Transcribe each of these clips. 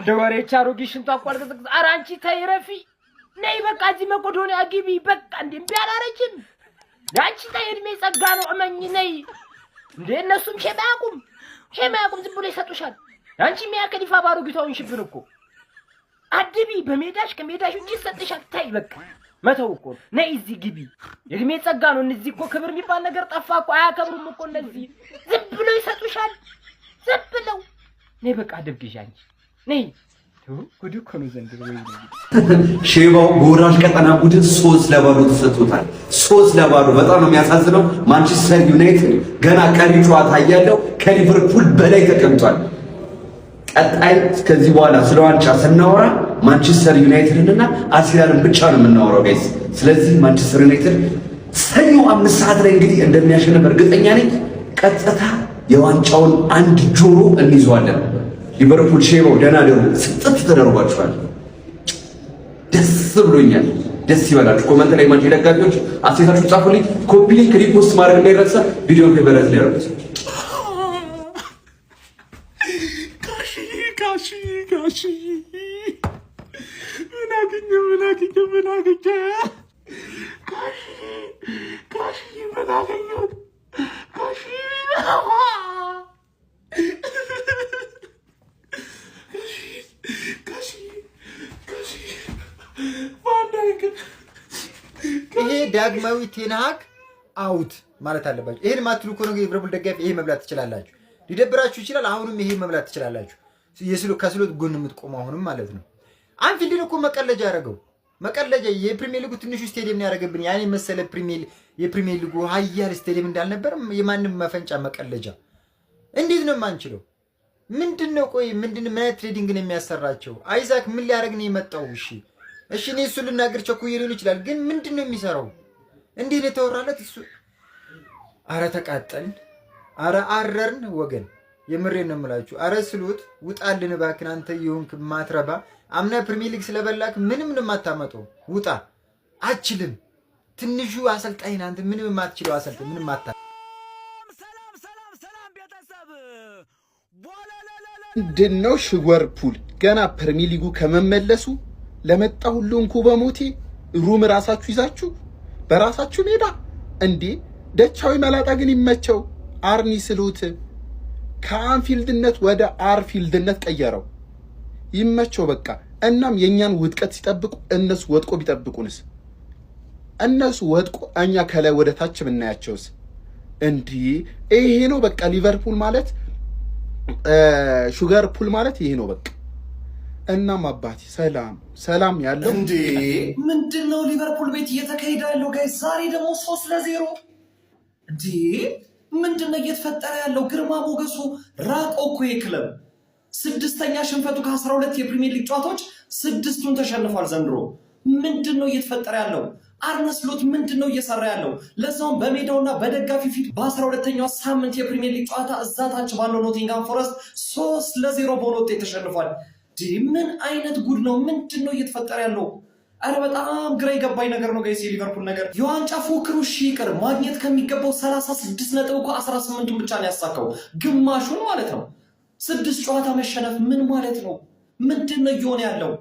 እንደ ወሬቻ አሮጊት ሽንቷ እኮ አልቀዘቅዝ። ኧረ አንቺ ተይ ረፊ፣ ነይ በቃ እዚህ መቄዶንያ ግቢ። በቃ እንዴ እምቢ አላለችም። አንቺ ተይ፣ እድሜ ጸጋ ነው፣ እመኝ ነይ። እንዴ እነሱም shame አያውቁም፣ shame አያውቁም፣ ዝም ብሎ ይሰጡሻል። አንቺ ሚያ ከሊፋ ባሮጊቷ ሆንሽብን እኮ። አድቢ በሜዳሽ፣ ከሜዳሽ ውጭ ይሰጥሻል። ተይ በቃ መተው እኮ ነው። ነይ እዚህ ግቢ። የእድሜ ጸጋ ነው። እነዚህ እኮ ክብር የሚባል ነገር ጠፋ እኮ። አያከብሩም እኮ እነዚህ። ዝም ብሎ ይሰጡሻል። ዝም ብለው። ነይ በቃ አደብ ግዢ አንቺ ነይ። ጉድ እኮ ነው ዘንድሮ። ወይ ሼባው በወራጅ ቀጠና ቡድን 3-0 ተሰጥቶታል። 3-0 በጣም ነው የሚያሳዝነው። ማንቸስተር ዩናይትድ ገና ቀሪ ጨዋታ እያለው ከሊቨርፑል በላይ ተቀምጧል። ቀጣይ ከዚህ በኋላ ስለ ዋንጫ ስናወራ ማንቸስተር ዩናይትድን እና አርሴናልን ብቻ ነው የምናወራው guys። ስለዚህ ማንቸስተር ዩናይትድ ሰኞ 5 ሰዓት ላይ እንግዲህ እንደሚያሸንፍ እርግጠኛ ነኝ። ቀጥታ የዋንጫውን አንድ ጆሮ እንይዘዋለን። ሊቨርፑል ሼባው ደህና ደሩ፣ ስጥት ተደርጓችኋል። ደስ ብሎኛል። ደስ ይበላችሁ። Comment ላይ ማንቼ ደጋፊዎች አስተያየታችሁን ጻፉልኝ። Copy link፣ repost ማድረግ እንዳይረሳ። ቪዲዮ favorite ላይ ያደርጉት። ጋሽዬ፣ ጋሽዬ፣ ጋሽዬ፣ ምን አገኘ? ምን አገኘ? ምን አገኘ? ጋሽዬ፣ ጋሽዬ፣ ምን አገኘሁት? ጋሽዬ፣ ጋሽዬ፣ ጋሽዬ፣ በአንድ አይን። ይሄ ዳግማዊ ቴንሃግ out ማለት አለባችሁ። ይሄን ማትሉ ከሆነ የሊቨርፑል ደጋፊ ይሄ መብላት ትችላላችሁ። ሊደብራችሁ ይችላል። አሁንም ይሄ መብላት ትችላላችሁ። ከስሎት ጎን የምትቆሙ አሁንም ማለት ነው። አንፊልድን እኮ መቀለጃ ያደረገው፣ መቀለጃ፣ የፕሪሚየር ሊጉ ትንሹ ስቴዲየም ነው ያደረገብን። ያን የመሰለ የፕሪሚየር ሊጉ ሀያል ስቴዲየም እንዳልነበር የማንም መፈንጫ መቀለጃ። እንዴት ነው የማንችለው? ምንድን ነው? ቆይ ምንድን ምን አይነት training ነው የሚያሰራቸው? አይዛክ ምን ሊያደርግ ነው የመጣው? እሺ፣ እኔ እሱን ልናገር ቸኩዬ ሊሆን ይችላል፣ ግን ምንድን ነው የሚሰራው? እንዴት ነው የተወራለት እሱ? አረ ተቃጠልን፣ አረ አረርን ወገን፣ የምሬን ነው የምላችሁ። አረ ስሎት ውጣልን እባክህን፣ አንተ የሆንክ ማትረባ፣ አምና ፕሪሚየር ሊግ ስለበላክ ምንም ነው የማታመጣው። ውጣ፣ አችልም። ትንሹ አሰልጣኝ ነህ አንተ፣ ምንም የማትችለው አሰልጣኝ፣ ምንም ማታ ሰላም ሰላም ሰላም ቤተሰብ። ምንድን ነው ሹገርፑል? ገና ፕሪሚየር ሊጉ ከመመለሱ ለመጣ ሁሉ እንኩ በሞቴ room ራሳችሁ ይዛችሁ በራሳችሁ ሜዳ እንዴ! ደቻዊ መላጣ ግን ይመቸው። አርኒ ስሎት ከአንፊልድነት ወደ አርፊልድነት ቀየረው። ይመቸው በቃ። እናም የእኛን ውድቀት ሲጠብቁ እነሱ ወድቆ ቢጠብቁንስ? እነሱ ወድቆ እኛ ከላይ ወደ ታች ብናያቸውስ? እንዲህ ይሄ ነው በቃ ሊቨርፑል ማለት፣ ሹገር ፑል ማለት ይሄ ነው በቃ። እናም አባቴ ሰላም ሰላም ያለው እንዴ፣ ምንድን ነው ሊቨርፑል ቤት እየተካሄደ ያለው guys? ዛሬ ደግሞ 3-0። እንዴ፣ ምንድን ነው እየተፈጠረ ያለው? ግርማ ሞገሱ ራቆ እኮ ክለብ። ስድስተኛ ሽንፈቱ፣ ከ12 የፕሪሚየር ሊግ ጨዋታዎች ስድስቱን ተሸንፏል ዘንድሮ። ምንድን ነው እየተፈጠረ ያለው? አርነ ስሎት ምንድን ነው እየሰራ ያለው? ለዛውም በሜዳውና በደጋፊ ፊት በ12ኛው ሳምንት የፕሪሚየር ሊግ ጨዋታ እዛ ታች ባለው ኖቲንጋም ፎረስት 3-0 በሆነ ውጤት ተሸንፏል። ምን አይነት ጉድ ነው? ምንድን ነው እየተፈጠረ ያለው? አረ በጣም ግራ የገባኝ ነገር ነው guys የሊቨርፑል ነገር። የዋንጫ ፉክክሩ ሺ ይቅር፣ ማግኘት ከሚገባው 36 ነጥብ እኮ 18ቱን ብቻ ነው ያሳካው፣ ግማሹን ማለት ነው። ስድስት ጨዋታ መሸነፍ ምን ማለት ነው? ምንድን ነው እየሆነ ያለው?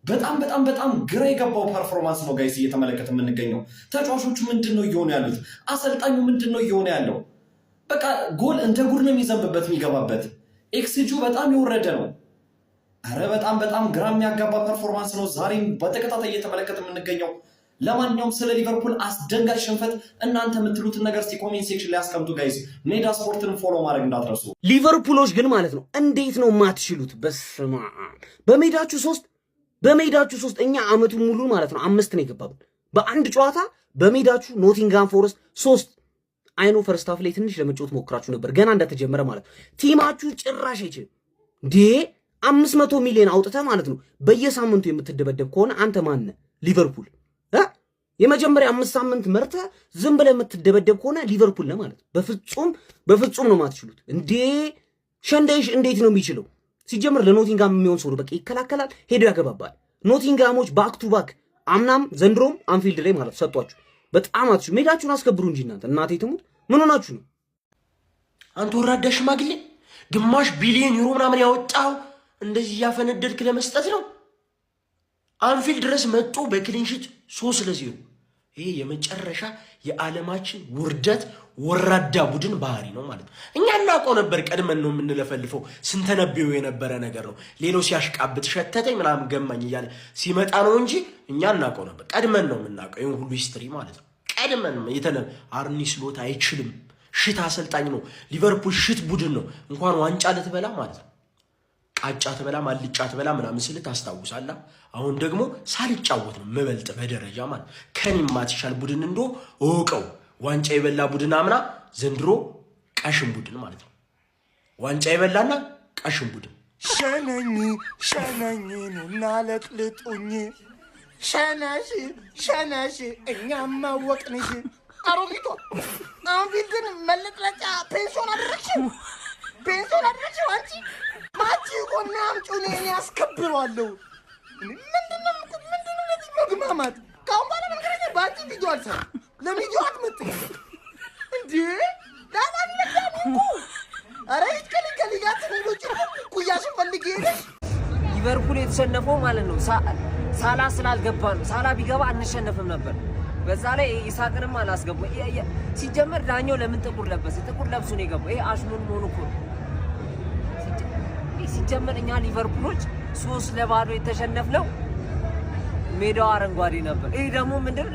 በጣም በጣም በጣም ግራ የገባው performance ነው guys እየተመለከተ የምንገኘው። ተጫዋቾቹ ምንድን ነው እየሆኑ ያሉት? አሰልጣኙ ምንድን ነው እየሆነ ያለው? በቃ ጎል እንደ ጉድ ነው የሚዘንብበት የሚገባበት። ኤክስጂው በጣም የወረደ ነው። አረ በጣም በጣም ግራ የሚያጋባ performance ነው ዛሬም በተከታታይ እየተመለከተ የምንገኘው። ለማንኛውም ስለ ሊቨርፑል አስደንጋጭ ሽንፈት እናንተ የምትሉትን ነገር እስቲ comment section ላይ አስቀምጡ guys። ሜዳ ስፖርትን follow ማድረግ እንዳትረሱ። ሊቨርፑሎች ግን ማለት ነው እንዴት ነው የማትችሉት? በስመ አብ፣ በሜዳችሁ ሶስት፣ በሜዳችሁ ሶስት። እኛ አመቱን ሙሉ ማለት ነው አምስት ነው የገባብን በአንድ ጨዋታ። በሜዳችሁ ኖቲንጋም ፎረስት ሶስት። I know first half ላይ ትንሽ ለመጫወት ሞክራችሁ ነበር ገና እንደተጀመረ ማለት ነው። Team ኣችሁ ጭራሽ አይችልም እንዴ! 500 ሚሊዮን አውጥተህ ማለት ነው በየሳምንቱ የምትደበደብ ከሆነ አንተ ማነህ? ሊቨርፑል እ የመጀመሪያ 5 ሳምንት መርተህ ዝም ብለህ የምትደበደብ ከሆነ ሊቨርፑል ነህ ማለት ነው። በፍጹም በፍጹም ነው የማትችሉት። እንዴ ሾን ዳይሽ እንዴት ነው የሚችለው? ሲጀምር ለኖቲንጋም የሚሆን ሰው ነው። በቃ ይከላከላል፣ ሄዶ ያገባባል። ኖቲንጋሞች back to back አምናም ዘንድሮም አንፊልድ ላይ ማለት ሰጧችሁ። በጣም አትችሉ። ሜዳችሁን አስከብሩ እንጂ እናንተ፣ እናቴ ትሙት ምን ሆናችሁ ነው? አንተ ወራዳ ሽማግሌ፣ ግማሽ ቢሊዮን ዩሮ ምናምን ያወጣው እንደዚህ እያፈነደድክ ለመስጠት ነው። አንፊልድ ድረስ መጥቶ በ clean sheet 3-0። ይሄ የመጨረሻ የዓለማችን ውርደት፣ ወራዳ ቡድን ባህሪ ነው ማለት ነው። እኛ እናውቀው ነበር፣ ቀድመን ነው የምንለፈልፈው፣ ስንተነብየው የነበረ ነገር ነው። ሌላው ሲያሽቃብጥ ሸተተኝ ምናምን ገማኝ እያለ ሲመጣ ነው እንጂ እኛ እናውቀው ነበር፣ ቀድመን ነው የምናውቀው። ይህን ሁሉ history ማለት ነው። ቀድመን አርኒ ስሎት አይችልም፣ shit አሰልጣኝ ነው። ሊቨርፑል shit ቡድን ነው፣ እንኳን ዋንጫ ልትበላ ማለት ነው። ቃጫ ትበላ አልጫ ትበላ ምናምን ስል ታስታውሳለህ። አሁን ደግሞ ሳልጫወት ነው ምበልጥ በደረጃ ማለት ከኔ የማትሻል ቡድን እንዶ እወቀው። ዋንጫ የበላ ቡድን አምና፣ ዘንድሮ ቀሽም ቡድን ማለት ነው። ዋንጫ የበላና ቀሽም ቡድን። ሸነኝ ሸነኝ ኑና ለጥልጡኝ፣ ሸነሽ ሸነሽ እኛም አወቅንሽ። አሮጊቷ አንፊልድን መለጥለጫ ፔንሲዮን አደረግሽው፣ ፔንሲዮን አደረግሽው። አንቺ ማቺ ቆና አምጪው፣ እኔ አስከብረዋለሁ። ምንድነው ምንድነው ለዚህ መግማማት? ከአሁን በኋላ በነገራችን ላይ በአንቺ ቪዲዮ አልሰራም። ለቪዲዮ አትመጥኝ እንዴ ዳዳሚ ለዳሚ እኮ። ኧረ ሂጅ ከሊጋት ሌሎች ኩያሽን ፈልጌ ሄደሽ። ሊቨርፑል የተሸነፈው ማለት ነው ሳላ ስላልገባ ነው። ሳላ ቢገባ አንሸነፍም ነበር። በዛ ላይ ኢሳቅንም አላስገቡ። ሲጀመር ዳኛው ለምን ጥቁር ለበሰ? ጥቁር ለብሶ ነው የገባው። ይሄ አሽሙን መሆኑ እኮ ነው። ሲጀመር እኛ ሊቨርፑሎች 3-0 የተሸነፍነው ሜዳው አረንጓዴ ነበር። ይህ ደግሞ ምንድን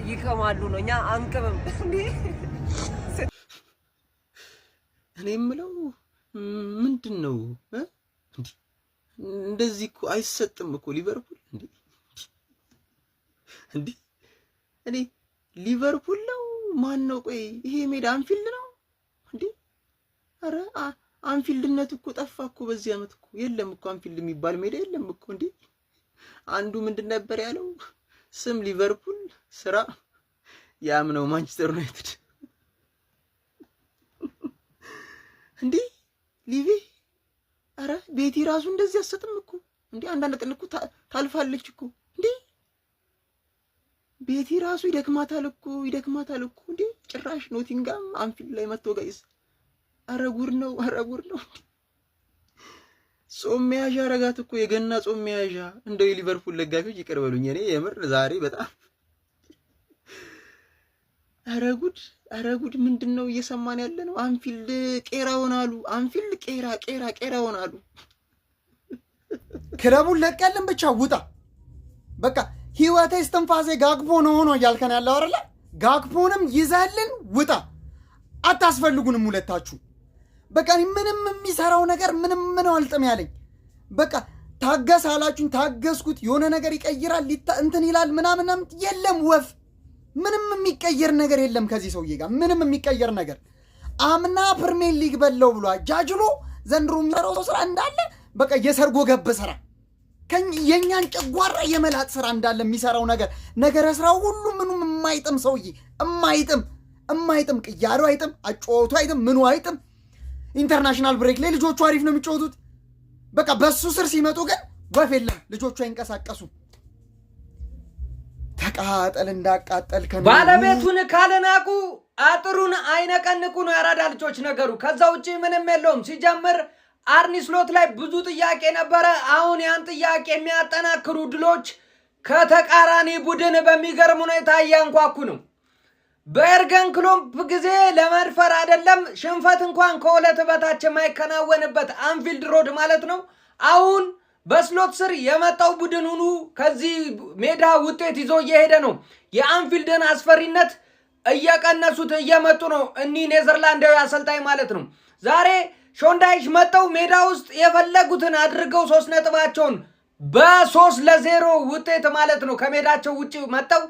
ይቀማሉ ነው። እኛ አንቅምም። እኔ የምለው ምንድን ነው እንደዚህ እኮ አይሰጥም እኮ ሊቨርፑል። እንዴ እንዴ፣ እኔ ሊቨርፑል ነው ማን ነው? ቆይ ይሄ ሜዳ አንፊልድ ነው እንዴ? አረ አንፊልድነት እኮ ጠፋ እኮ፣ በዚህ ዓመት እኮ የለም እኮ፣ አንፊልድ የሚባል ሜዳ የለም እኮ። እንዴ አንዱ ምንድን ነበር ያለው? ስም ሊቨርፑል፣ ስራ ያም ነው ማንቸስተር ዩናይትድ። እንዴ ሊቪ፣ አረ ቤቲ ራሱ እንደዚህ አሰጥም እኮ። እንዴ አንዳንድ ቀን እኮ ታልፋለች እኮ። እንዴ ቤቲ ራሱ ይደክማታል እኮ፣ ይደክማታል እኮ። እንዴ ጭራሽ ኖቲንጋም አንፊልድ ላይ መጥቶ guys፣ አረ ጉድ ነው፣ አረ ጉድ ነው። ጾም መያዣ አረጋት እኮ፣ የገና ጾም መያዣ። እንደው የሊቨርፑል ደጋፊዎች ይቅር በሉኝ። እኔ የምር ዛሬ በጣም አረ ጉድ፣ አረ ጉድ! ምንድን ነው እየሰማን ያለ ነው? አንፊልድ ቄራ ሆናሉ። አንፊልድ ቄራ ቄራ ቄራ ሆናሉ። ክለቡን ለቀልን ብቻ ውጣ። በቃ ህይወቴ እስትንፋሴ ጋክፖ ነው ሆኖ እያልከን ያለው አይደለ? ጋክፖንም ይዘህልን ውጣ። አታስፈልጉንም ሁለታችሁ። በቃ ምንም የሚሰራው ነገር ምንም ነው አልጥም ያለኝ። በቃ ታገስ አላችሁኝ፣ ታገስኩት። የሆነ ነገር ይቀይራል እንትን ይላል ምናምን የለም ወፍ፣ ምንም የሚቀየር ነገር የለም ከዚህ ሰውዬ ጋር ምንም የሚቀየር ነገር። አምና ፕሪሚየር ሊግ በለው ብሎ አጃጅሎ ዘንድሮ የሚሰራው ስራ እንዳለ በቃ የሰርጎ ገብ ስራ፣ የእኛን ጨጓራ የመላጥ ስራ እንዳለ የሚሰራው ነገር፣ ነገረ ስራው ሁሉ ምኑም የማይጥም ሰውዬ፣ የማይጥም የማይጥም፣ ቅያሩ አይጥም፣ አጨዋወቱ አይጥም፣ ምኑ አይጥም። International break ላይ ልጆቹ አሪፍ ነው የሚጫወቱት። በቃ በሱ ስር ሲመጡ ግን ወፍ የለም፣ ልጆቹ አይንቀሳቀሱም። ተቃጠል እንዳቃጠል። ባለቤቱን ካልናቁ አጥሩን አይነቀንቁ ነው ያራዳ ልጆች ነገሩ። ከዛ ውጭ ምንም የለውም። ሲጀምር አርኒ ስሎት ላይ ብዙ ጥያቄ ነበረ። አሁን ያን ጥያቄ የሚያጠናክሩ ድሎች ከተቃራኒ ቡድን በሚገርም ሁኔታ እያንኳኩ ነው። በኤርገን ክሎፕ ጊዜ ለመድፈር አይደለም ሽንፈት እንኳን ከሁለት በታች የማይከናወንበት አንፊልድ ሮድ ማለት ነው። አሁን በስሎት ስር የመጣው ቡድን ሁኑ ከዚህ ሜዳ ውጤት ይዞ እየሄደ ነው። የአንፊልድን አስፈሪነት እየቀነሱት እየመጡ ነው እኒህ ኔዘርላንዳዊ አሰልጣኝ ማለት ነው። ዛሬ ሾን ዳይች መጥተው ሜዳ ውስጥ የፈለጉትን አድርገው 3 ነጥባቸውን በ3-0 ውጤት ማለት ነው ከሜዳቸው ውጭ መጥተው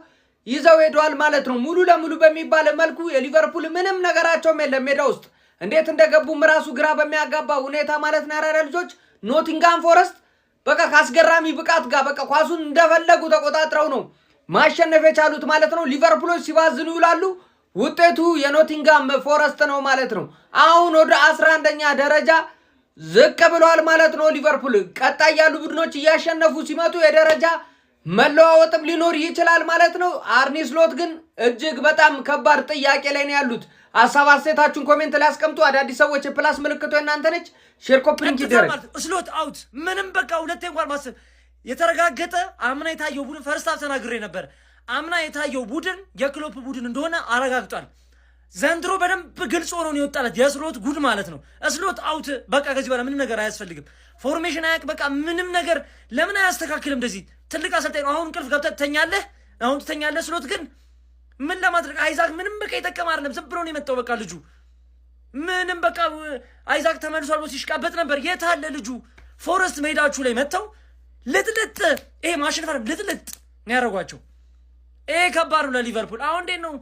ይዘው ሄደዋል ማለት ነው። ሙሉ ለሙሉ በሚባል መልኩ የሊቨርፑል ምንም ነገራቸውም የለም ሜዳ ውስጥ፣ እንዴት እንደገቡም ራሱ ግራ በሚያጋባ ሁኔታ ማለት ነው። ያራዳ ልጆች ኖቲንጋም ፎረስት በቃ ከአስገራሚ ብቃት ጋር በቃ ኳሱን እንደፈለጉ ተቆጣጥረው ነው ማሸነፍ የቻሉት ማለት ነው። ሊቨርፑሎች ሲባዝኑ ይውላሉ። ውጤቱ የኖቲንጋም ፎረስት ነው ማለት ነው። አሁን ወደ 11ኛ ደረጃ ዝቅ ብሏል ማለት ነው። ሊቨርፑል ቀጣይ ያሉ ቡድኖች እያሸነፉ ሲመጡ የደረጃ መለዋወጥም ሊኖር ይችላል ማለት ነው። አርኒ ስሎት ግን እጅግ በጣም ከባድ ጥያቄ ላይ ነው ያሉት። ሀሳብ አስተያየታችሁን comment ላይ አስቀምጡ። አዳዲስ ሰዎች የ plus ምልክቱ የእናንተ ነች። Share፣ copy link ይደረግ። ማለት ስሎት out። ምንም በቃ ሁለቴ እንኳን ማሰብ የተረጋገጠ አምና የታየው ቡድን first half ተናግሬ ነበር። አምና የታየው ቡድን የክሎፕ ቡድን እንደሆነ አረጋግጧል። ዘንድሮ በደንብ ግልጽ ሆኖ ነው የወጣለት የስሎት ጉድ ማለት ነው። ስሎት out። በቃ ከዚህ በኋላ ምንም ነገር አያስፈልግም። Formation አያውቅ፣ በቃ ምንም ነገር ለምን አያስተካክልም? እንደዚህ ትልቅ አሰልጣኝ ነው። አሁን እንቅልፍ ገብተህ ትተኛለህ፣ አሁን ትተኛለህ። ስሎት ግን ምን ለማድረግ አይዛክ ምንም በቃ የጠቀመ አይደለም። ዝም ብሎ ነው የመጣው። በቃ ልጁ ምንም በቃ አይዛክ ተመልሷል ብሎ ሲሽቃበጥ ነበር። የት አለ ልጁ? ፎረስት ሜዳችሁ ላይ መጥተው ልጥልጥ፣ ይሄ ማሸነፍ አይደለም ልጥልጥ ነው ያደረጓቸው። ይሄ ከባድ ነው ለሊቨርፑል። አሁን እንዴት ነው፣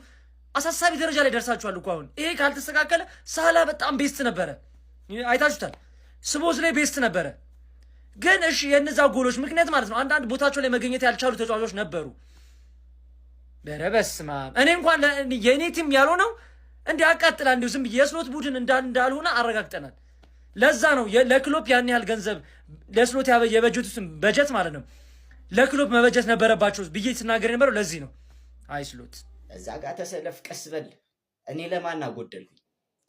አሳሳቢ ደረጃ ላይ ደርሳችኋል እኮ አሁን። ይሄ ካልተስተካከለ ሳላ በጣም best ነበረ፣ አይታችሁታል። ስቦዝላይ best ነበረ። ግን እሺ የእነዛ ጎሎች ምክንያት ማለት ነው አንዳንድ ቦታቸው ላይ መገኘት ያልቻሉ ተጫዋቾች ነበሩ። ኧረ በስመ አብ፣ እኔ እንኳን የእኔ team ያልሆነው እንዲህ አቃጥላ እንዲሁ ዝም ብዬ የስሎት ቡድን እንዳልሆነ አረጋግጠናል። ለዛ ነው ለክሎፕ ያን ያህል ገንዘብ ለስሎት የበጀቱትን በጀት ማለት ነው ለክሎፕ መበጀት ነበረባቸው ብዬ ስናገር የነበረው ለዚህ ነው። አይ ስሎት እዛ ጋር ተሰለፍ፣ ቀስ በል። እኔ ለማን አጎደልኩኝ?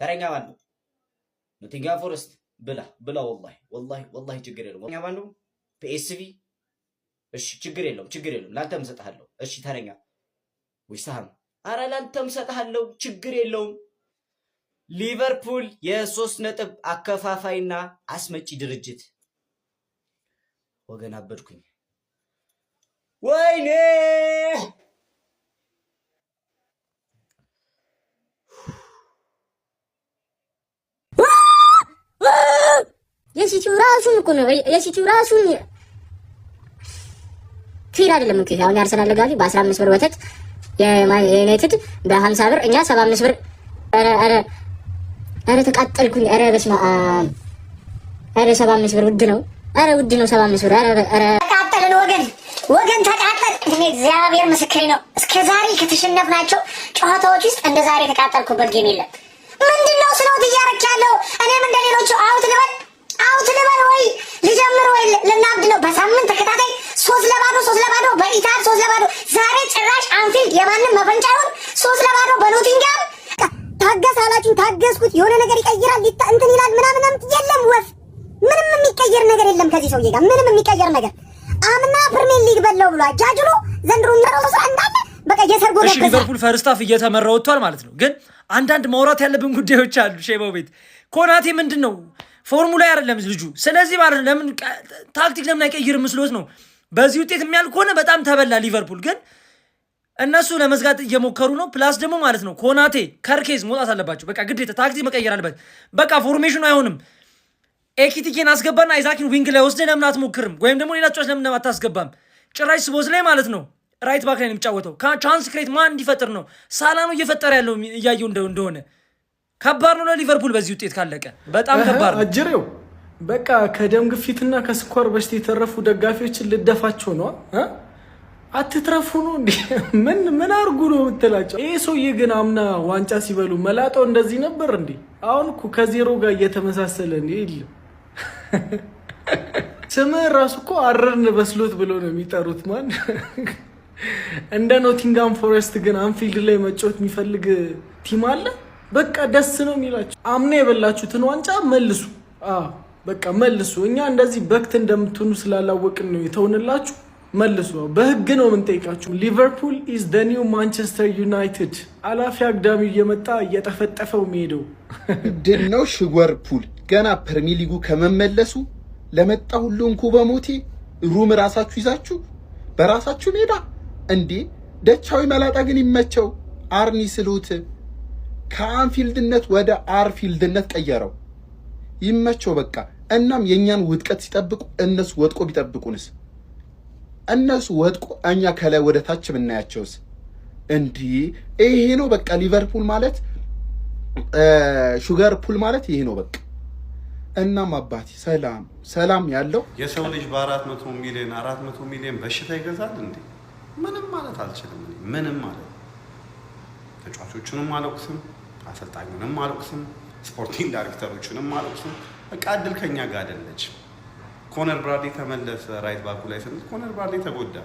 ተረኛ ማን ነው? ኖቲንግሃም ፎረስት ብላ ብላ። ወላሂ ወላሂ ወላሂ ችግር የለውም። ተረኛ ማን ነው? ፒኤስቪ። እሺ ችግር የለውም፣ ችግር የለውም። ላንተም እሰጥሃለሁ። እሺ ተረኛ ዌስትሃም። አረ ላንተም እሰጥሃለሁ፣ ችግር የለውም። ሊቨርፑል የ3 ነጥብ አከፋፋይና አስመጪ ድርጅት። ወገን አበድኩኝ። ወይኔ። የሲቲው ራሱን እኮ ነው፣ የሲቲው ራሱን fair አይደለም እኮ። አሁን የአርሰናል ደጋፊ በ15 ብር ወተት፣ የዩናይትድ በ50 ብር፣ እኛ 75 ብር። ኧረ ኧረ ኧረ ተቃጠልኩኝ። ኧረ በስመ አብ፣ ኧረ 75 ብር ውድ ነው። ኧረ ውድ ነው 75 ብር። ኧረ ኧረ ተቃጠልን ወገን፣ ወገን ተቃጠል። እኔ እግዚአብሔር ምስክሬ ነው። እስከ ዛሬ ከተሸነፍናቸው ጨዋታዎች ውስጥ እንደ ዛሬ የተቃጠልኩበት game የለም። ምንድን ነው ስሎት እያረክ ያለው? እኔም እንደ ሌሎቹ out ልበል፣ out ልበል ወይ ልጀምር ወይ ልናብድ ነው? በሳምንት ተከታታይ 3-0፣ 3-0 በኢትሃድ፣ 3-0፣ ዛሬ ጭራሽ አንፊልድ የማንም መፈንጫ ይሁን 3-0 በኖቲንግሃም። ታገስ አላችሁኝ፣ ታገስኩት። የሆነ ነገር ይቀይራል እንትን ይላል ምናምን የለም ወፍ፣ ምንም የሚቀየር ነገር የለም። ከዚህ ሰውዬ ጋር ምንም የሚቀየር ነገር፣ አምና ፕሪሚየር ሊግ በለው ብሎ አጃጅሎ ዘንድሮ እንዳለ በቃ የሰርጎ እሺ ሊቨርፑል first half እየተመራ ወጥቷል ማለት ነው። ግን አንዳንድ ማውራት ያለብን ጉዳዮች አሉ። ሼባው ቤት ኮናቴ ምንድን ነው form ኡ ላይ አይደለም ልጁ። ስለዚህ ማለት ነው ለምን ታክቲክ ለምን አይቀይርም ስሎት ነው። በዚህ ውጤት የሚያልቅ ከሆነ በጣም ተበላ ሊቨርፑል። ግን እነሱ ለመዝጋት እየሞከሩ ነው። Plus ደግሞ ማለት ነው ኮናቴ፣ ከርኬዝ መውጣት አለባቸው። በቃ ግዴታ ታክቲክ መቀየር አለበት። በቃ formation ኑ አይሆንም። ኤኪቲኬን አስገባና አይዛኪን wing ላይ ወስደህ ለምን አትሞክርም? ወይም ደግሞ ሌላ ተጫዋች ለምን አታስገባም? ጭራሽ ስቦዝላይ ማለት ነው right back ላይ ነው የሚጫወተው። Chance create ማን እንዲፈጥር ነው? ሳላ ነው እየፈጠረ ያለው እያየው እንደሆነ ከባድ ነው ለሊቨርፑል በዚህ ውጤት ካለቀ በጣም ከባድ ነው። አጅሬው በቃ ከደም ግፊትና ከስኳር በሽታ የተረፉ ደጋፊዎችን ልደፋቸው ነው። አትትረፉ ነው እንዴ? ምን ምን አርጉ ነው የምትላቸው? ይህ ሰውዬ ግን አምና ዋንጫ ሲበሉ መላጣው እንደዚህ ነበር እንዴ? አሁን እኮ ከዜሮ ጋር እየተመሳሰለ እንዴ የለም። ስምህ ራሱ እኮ አረርን በስሎት ብሎ ነው የሚጠሩት። ማን እንደ ኖቲንጋም ፎረስት ግን አንፊልድ ላይ መጫወት የሚፈልግ team አለ? በቃ ደስ ነው የሚላቸው። አምና የበላችሁትን ዋንጫ መልሱ፣ በቃ መልሱ። እኛ እንደዚህ በክት እንደምትሆኑ ስላላወቅን ነው የተውንላችሁ። መልሱ። በህግ ነው የምንጠይቃችሁ። Liverpool is the new Manchester United። አላፊ አግዳሚው እየመጣ እየጠፈጠፈው የሚሄደው። ምንድን ነው ሽገርፑል ገና ፕሪሚየር ሊጉ ከመመለሱ ለመጣ ሁሉ እንኩ በሞቴ room ራሳችሁ ይዛችሁ በራሳችሁ ሜዳ እንዴ! ደቻዊ መላጣ ግን ይመቸው። አርኒ ስሎት ከአንፊልድነት ወደ አርፊልድነት ቀየረው። ይመቸው በቃ። እናም የእኛን ውድቀት ሲጠብቁ እነሱ ወድቆ ቢጠብቁንስ? እነሱ ወድቆ እኛ ከላይ ወደ ታች ብናያቸውስ? እንዲህ ይሄ ነው በቃ ሊቨርፑል ማለት፣ ሹገር ፑል ማለት ይሄ ነው በቃ። እናም አባቴ ሰላም ሰላም ያለው የሰው ልጅ በ400 ሚሊዮን፣ 400 ሚሊዮን በሽታ ይገዛል እንዴ? ምንም ማለት አልችልም። እኔ ምንም ማለት ተጫዋቾቹንም አልወቅስም፣ አሰልጣኙንም አልወቅስም፣ sporting ዳይሬክተሮቹንም አልወቅስም። በቃ እድል ከኛ ጋር አይደለች። ኮነር ብራድሊ ተመለሰ right back ኡ ላይ ስንል ኮነር ብራድሊ ተጎዳ።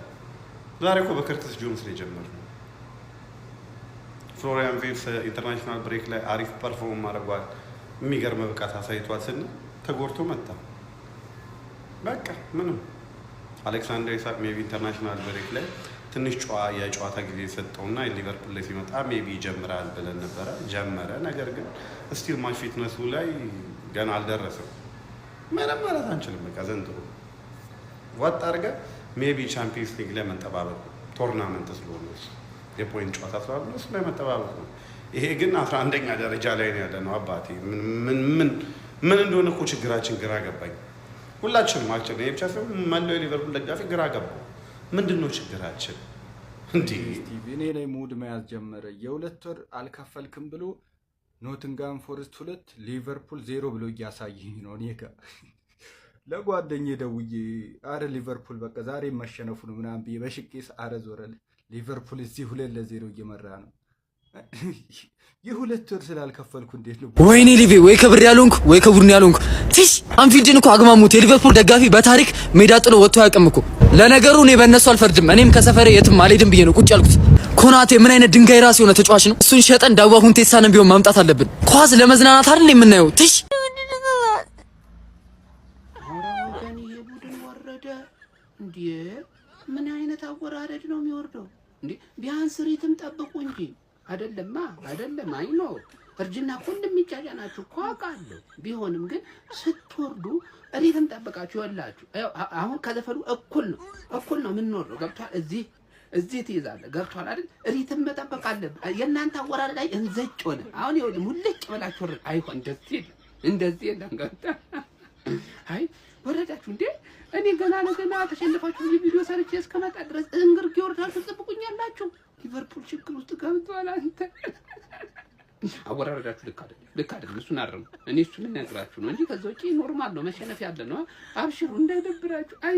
ዛሬ እኮ በከርቲስ ጆንስ ነው የጀመርነው። ፍሎሪያን ቪርትስ international break ላይ አሪፍ perform አድርጓል። የሚገርም ብቃት አሳይቷል ስንል ተጎድቶ መጣ። በቃ ምንም። አሌክሳንደር ኢሳክ maybe international break ላይ ትንሽ የጨዋታ ጊዜ የሰጠውና ሊቨርፑል ላይ ሲመጣ maybe ይጀምራል ብለን ነበረ። ጀመረ። ነገር ግን still match fitness ኡ ላይ ገና አልደረሰም። ምንም ማለት አንችልም። በቃ ዘንድሮ ወጥ አድርገህ maybe ቻምፒየንስ ሊግ ላይ መንጠባበቅ ነው። Tournament ስለሆነ፣ እሱ የ point ጨዋታ ስላለ እሱ ላይ መጠባበቅ ነው። ይሄ ግን 11ኛ ደረጃ ላይ ነው ያለ ነው። አባቴ፣ ምን ምን ምን እንደሆነ እኮ ችግራችን ግራ ገባኝ። ሁላችንም actually፣ እኔ ብቻ ሳይሆን መላው የሊቨርፑል ደጋፊ ግራ ገባው። ምንድን ነው ችግራችን? እንዲህ ስቲቭ እኔ ላይ mood መያዝ ጀመረ። የ2 ወር አልከፈልክም ብሎ ኖቲንጋም ፎረስት 2 ሊቨርፑል 0 ብሎ እያሳየኝ ነው። እኔ ጋ ለጓደኜ ደውዬ አረ ሊቨርፑል በቃ ዛሬ መሸነፉ ነው ምናምን ብዬ በሽቄስ አረ ዞረል ሊቨርፑል እዚህ 2-0 እየመራ ነው። የ2 ወር ስላልከፈልኩ እንዴት ነው? ወይኔ ሊቬ፣ ወይ ከብር ያልሆንኩ ወይ ከቡድን ያልሆንኩ። ትሽ፣ አንፊልድን እኮ አግማሙት። የሊቨርፑል ደጋፊ በታሪክ ሜዳ ጥሎ ወጥቶ አያውቅም እኮ። ለነገሩ እኔ በእነሱ አልፈርድም። እኔም ከሰፈሬ የትም አልሄድም ብዬ ነው ቁጭ ያልኩት። ኮናቴ ምን አይነት ድንጋይ ራስ የሆነ ተጫዋች ነው። እሱን ሸጠን ዳዋ ሁንቴሳንም ቢሆን ማምጣት አለብን። ኳስ ለመዝናናት አይደል የምናየው? ትሽ። ወገን፣ ይሄ ቡድን ወረደ እንዴ? ምን አይነት አወራረድ ነው የሚወርደው እንዴ? ቢያንስ rhythm ጠብቁ እንጂ። አይደለማ፣ አይደለም። አይ ነው፣ እርጅና እኮ እንደሚጫጫናችሁ እኮ አውቃለሁ። ቢሆንም ግን ስትወርዱ rhythm ጠብቃችሁ ይወላችሁ። አሁን ከዘፈኑ እኩል ነው፣ እኩል ነው የምንወርደው። ገብቷል? እዚህ እዚህ ትይዛለህ። ገብቷል አይደል? Rhythm መጠበቅ አለብህ። የእናንተ አወራረድ ላይ እንዘጭ ሆነ። አሁን ይኸውልህ ሙልጭ ብላችሁ ወረድ። አይሆን፣ እንደዚህ የለም፣ እንደዚህ የለም። ገብቷል? አይ ወረዳችሁ እንዴ? እኔ ገና ለገና ተሸንፋችሁ ቪዲዮ ሰርቼ እስከመጣ ድረስ እንግርጌ ወርዳችሁ ትጠብቁኛላችሁ። ሊቨርፑል ችግር ውስጥ ገብቷል። አንተ አወራረዳችሁ ልክ አይደለም፣ ልክ አይደለም። እሱን አርሙ። እኔ እሱን ልነግራችሁ ነው እንጂ ከዛ ውጪ normal ነው፣ መሸነፍ ያለ ነው። አብሽሩ፣ እንዳይደብራችሁ። አይ